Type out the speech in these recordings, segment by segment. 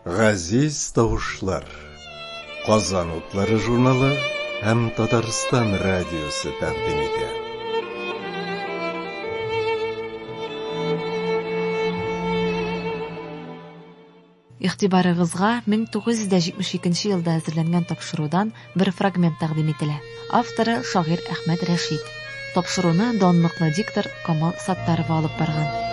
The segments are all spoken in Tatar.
Газиз тавышлар. Казан утлары журналы һәм Татарстан радиосы тәкъдим итә. Игътибарыгызга 1972 елда әзерләнгән тапшырудан бер фрагмент тәкъдим ителә. Авторы шагыйрь Әхмәт Рәшит. Тапшыруны данлыклы диктор Камал Саттарова алып барган.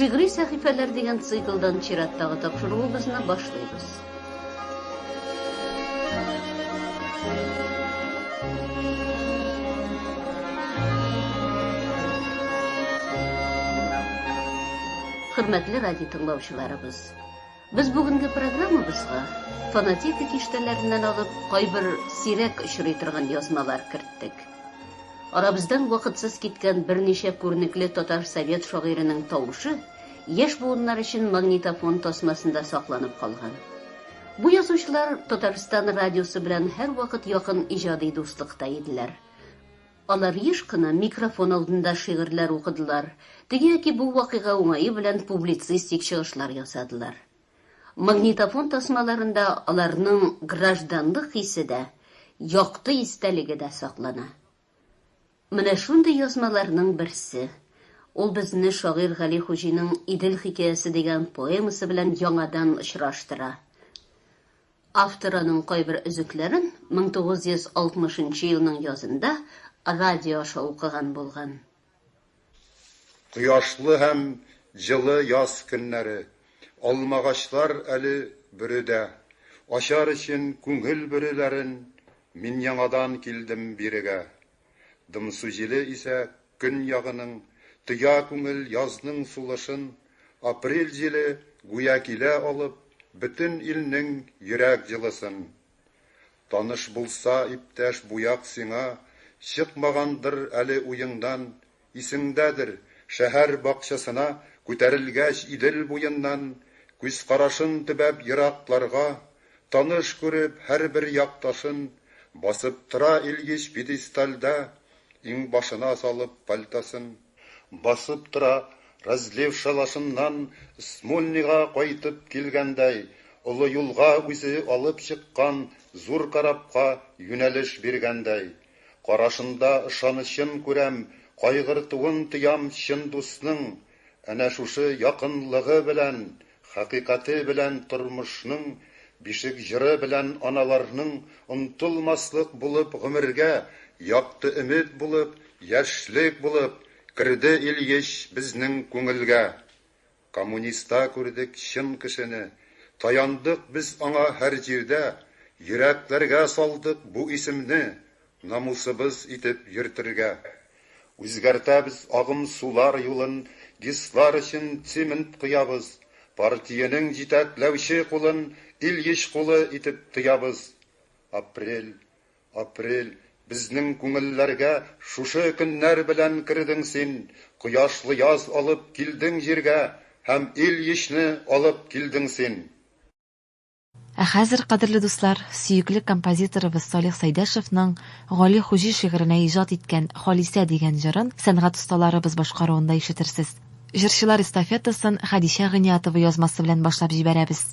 Шигъри сәхифәләр дигән циклдан чираттагы тапшыруыбызны башлыйбыз. Хөрмәтле радио тыңлаучыларыбыз, без бүгенге программабызга фонотека киштәләреннән алып кайбер сирәк очрый торган язмалар керттек. Арабыздан вакытсыз киткән берничә күренекле татар совет шагыйренең тавышы яшь буыннар өчен магнитофон тасмасында сакланып калган. Бу язучылар Татарстан радиосы белән һәрвакыт якын иҗади дуслыкта иделәр. Алар еш кына микрофон алдында шигырьләр укыдылар, теге яки бу вакыйга уңае белән публицистик чыгышлар ясадылар. Магнитофон тасмаларында аларның гражданлык хисе дә, якты истәлеге дә саклана. Менә шундый язмаларның берсе. Ул безне шагыйрь Гали Хуҗиның Идел хикәясе дигән поэмасы белән яңадан очраштыра. Автор аның кайбер өзекләрен 1960 елның язында радио аша укыган булган. Кояшлы һәм җылы яз көннәре. Алмагачлар әле бөредә. Ачар өчен күңел бөреләрен мин яңадан килдем бирегә. Дымсу җиле исә көньягының, тоя күңел язның сулышын, апрель җиле гүя килә алып бөтен илнең йөрәк җылысын. Таныш булса, иптәш, бу як сиңа, чыкмагандыр әле уеңнан, исеңдәдер, шәһәр бакчасына күтәрелгәч Идел буеннан, күз карашын төбәп еракларга, таныш күреп һәрбер якташын, басып тора Ильич пьедесталда, иңбашына салып пальтосын. Басып тора разлив шалашыннан Смольныйга кайтып килгәндәй, олы юлга үзе алып чыккан зур корабка юнәлеш биргәндәй. Карашында ышанычын күрәм, кайгыртуын тоям чын дусның. Әнә шушы якынлыгы белән, хакыйкате белән тормышның, бишек җыры белән аналарның онтылмаслык булып гомергә, якты өмет булып, яшьлек булып керде Ильич безнең күңелгә. Коммуниста күрдек чын кешене, таяндык без аңа һәр җирдә, йөрәкләргә салдык бу исемне, намусыбыз итеп йөртергә. Үзгәртәбез агым сулар юлын, ГЭСлар өчен цемент коябыз, партиянең җитәкләүче кулын Ильич кулы итеп тоябыз. Апрель, апрель, безнең күңелләргә шушы көннәр белән кердең син, кояшлы яз алып килдең җиргә һәм Ильичны алып килдең син. Ә хәзер, кадерле дуслар, сөекле композиторыбыз Салих Сәйдәшевның Гали Хуҗи шигыренә иҗат иткән Халисә дигән җырын сәнгать осталарыбыз башкаруында ишетерсез. Җырчылар эстафетасын Хәдичә Гыйниятова язмасы белән башлап җибәрәбез.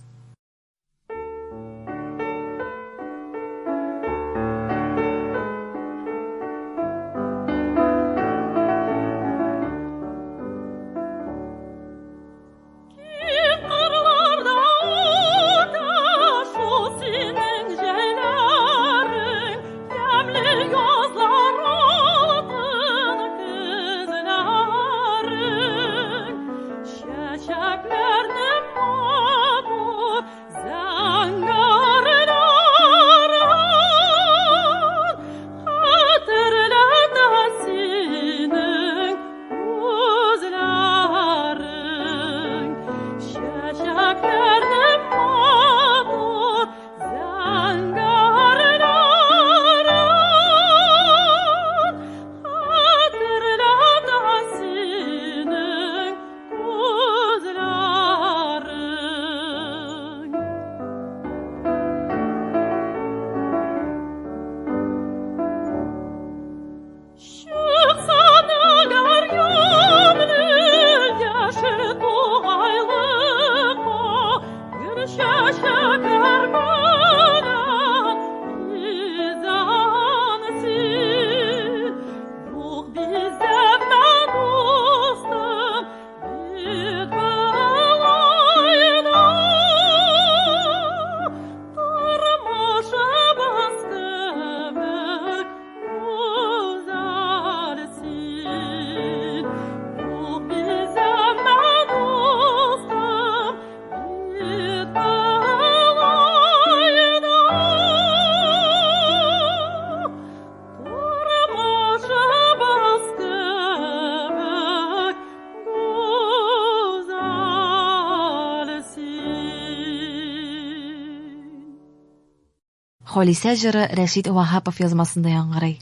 Халисә җыры Рәшит Ваһапов язмасында яңгырый.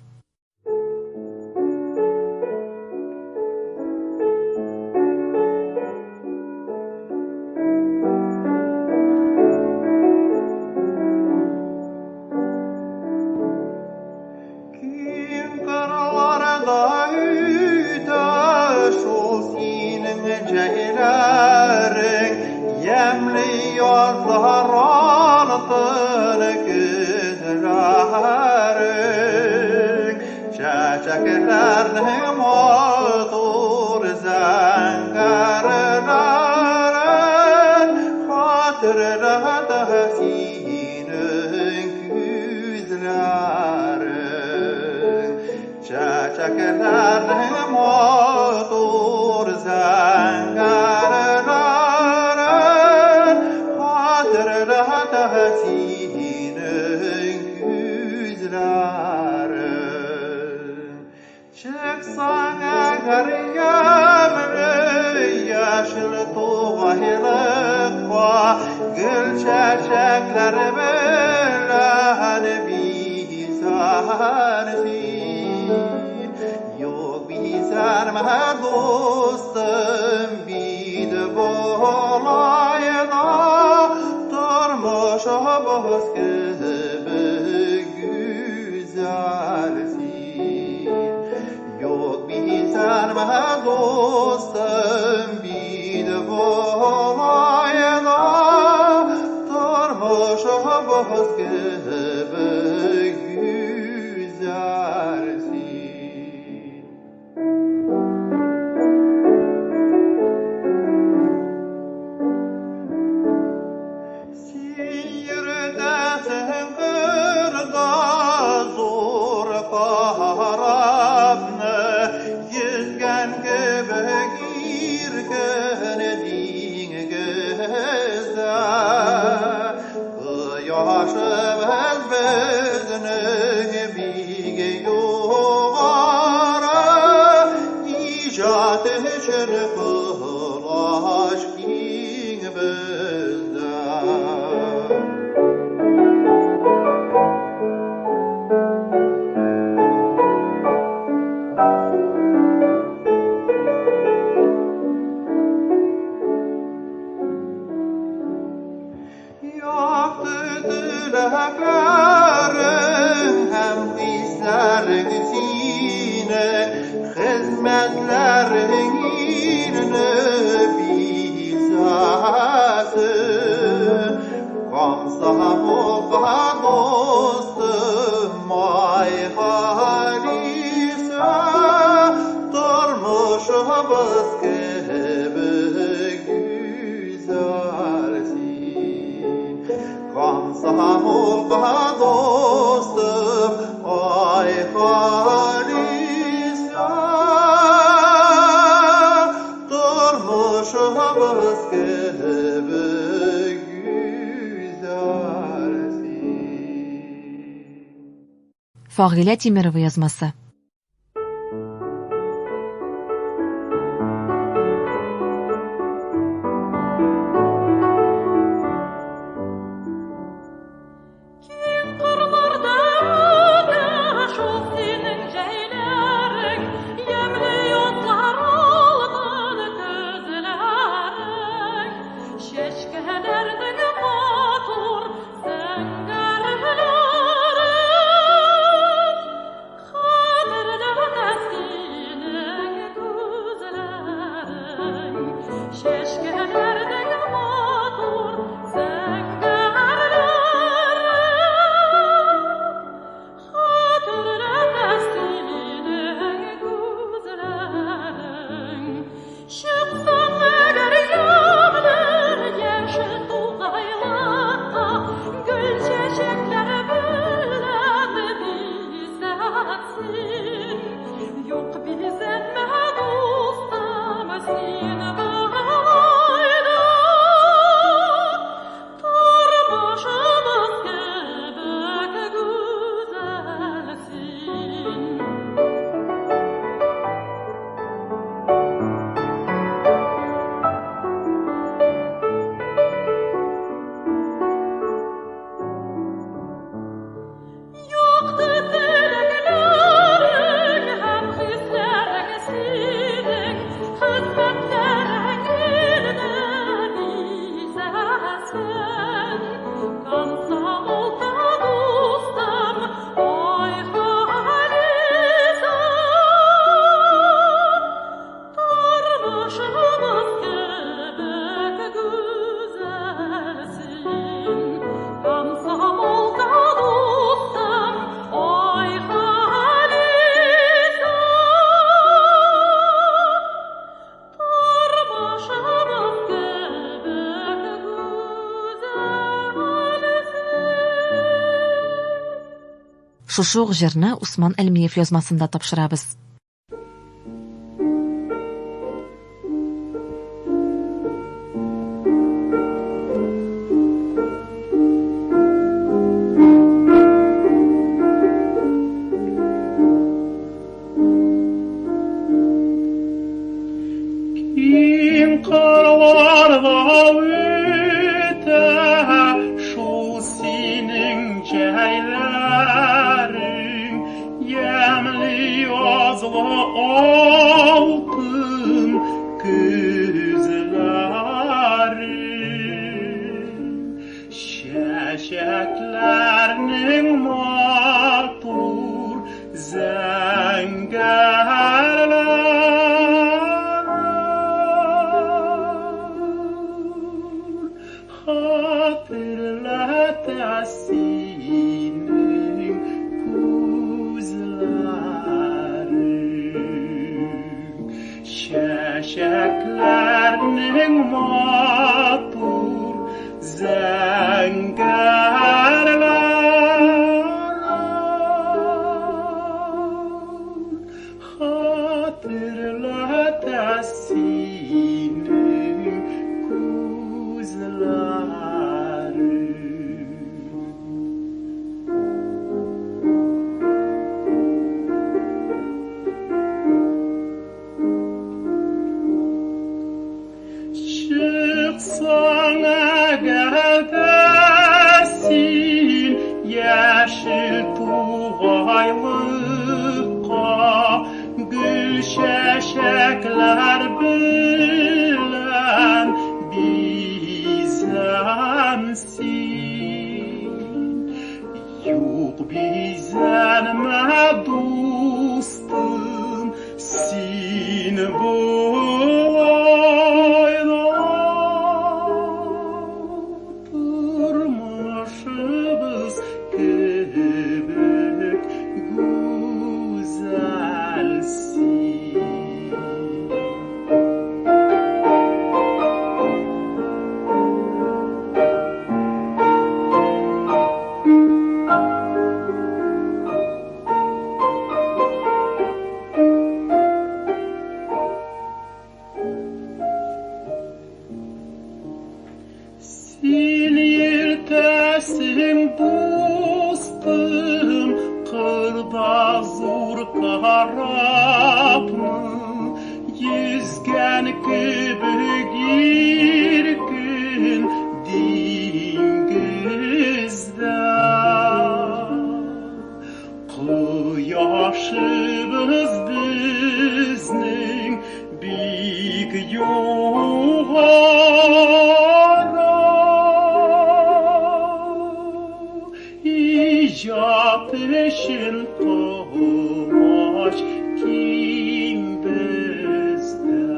Фагыйлә Тимерова язмасы. Zəngərlər. Шушы ук җырны Усман Әлмиев язмасында тапшырабыз. Киң кырларга үтә шул синең җәйләрең, ямьле язлы алтын көзләрең. Чәчәкләрнең матур зәңгәрләр хәтерләтә синең күзләрең. Чәчәкләрнең матур зәңгәрләр хәтерләтә синең күзләрең. Чыксаң әгәр дә син яшел тугайлыкка, гөл чәчәкләр белән бизәнсин. Юк, бизәнмә, дустым, син болай да тормышыбыз кебек гүзәл син. Син йөртәсең, дустым, кырда зур корабны, йөзгән кебек иркен диңгездә. Кояшыбыз безнең бик югары, иҗат өчен колач киң бездә.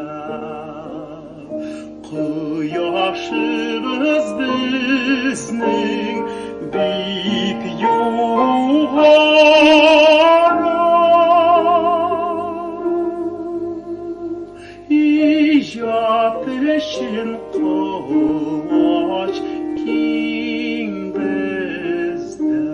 Кояшыбыз безнең бик югары, иҗат өчен колач киң бездә.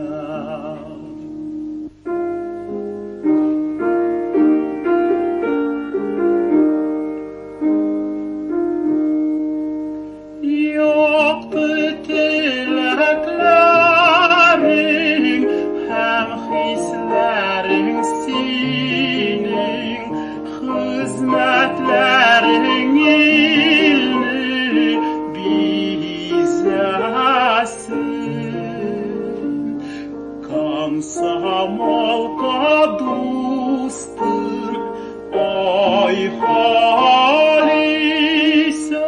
Якты теләкләрең һәм хисләрең синең, хезмәтләрең илне бизәсен. Комсомолка дустым, ай Халисә,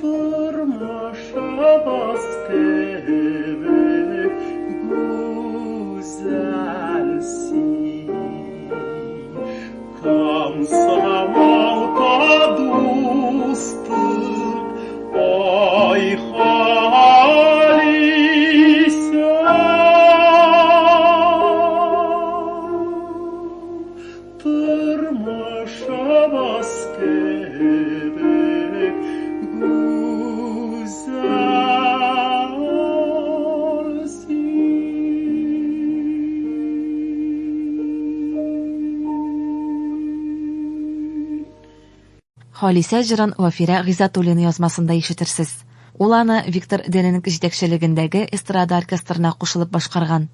тормышыбыз кебек гүзәл син. Комсомолка дустым, ай Халисә, Халисә җырын Вафирә Гыйззәтуллина язмасында ишетерсез. Ул аны Виктор Дененк җитәкчелегендәге эстрада оркестрына кушылып башкарган.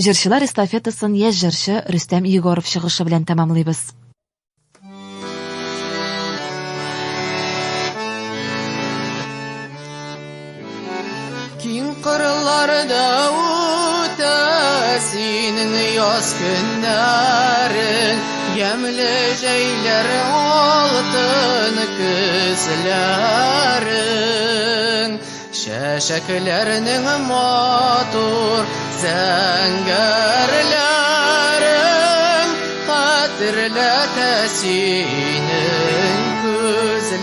Җырчылар эстафетасын яшь җырчы Рөстәм Егоров чыгышы белән тәмамлыйбыз. Киң кырларда үтә синең яз көннәрең, ямьле җәйләр алтын көзләрең. Чәчәкләрнең матур зәңгәрләрең хәтерләтә синең күзләрең.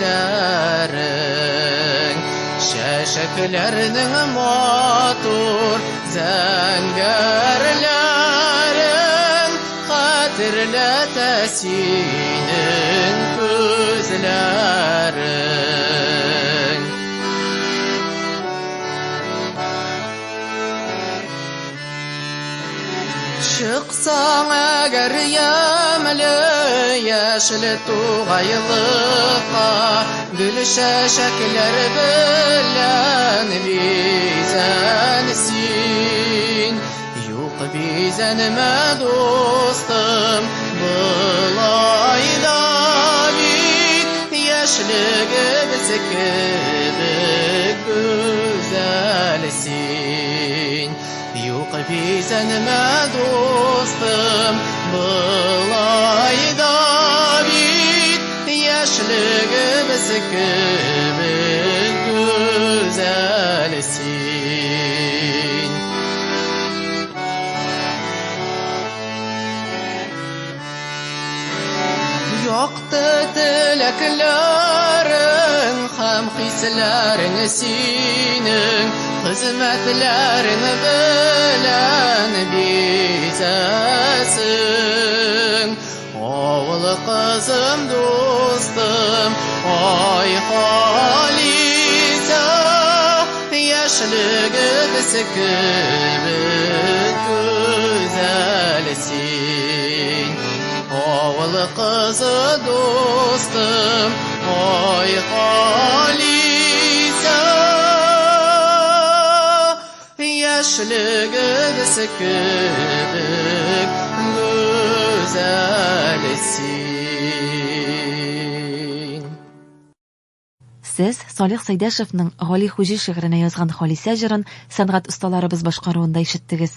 Чәчәкләрнең матур зәңгәрләрең хәтерләтә синең күзләрең. Чыксаң әгәр ямьле яшел тугайлыкка, гөл чәчәкләр белән бизән син. Юк бизәнмә, дустым, болай да бит яшьлегебез кебек гүзәл син. Юк бизәнмә, дустым, болай да бит яшьлегебез кебек гүзәл син. Якты теләкләрең һәм хисләрең синең, хезмәтләрең белән бизәсең. Авыл кызым, дустым, ай Халисә, яшьлегебез кебек гүзәл син. Авыл кызы, дустым, ай Халисә, Яшьлегебез кебек гүзәл син. Сез Салих Сәйдәшевның Гали Хуҗи шигыренә язган Халисә җырын сәнгать осталарыбыз башкаруында ишеттегез.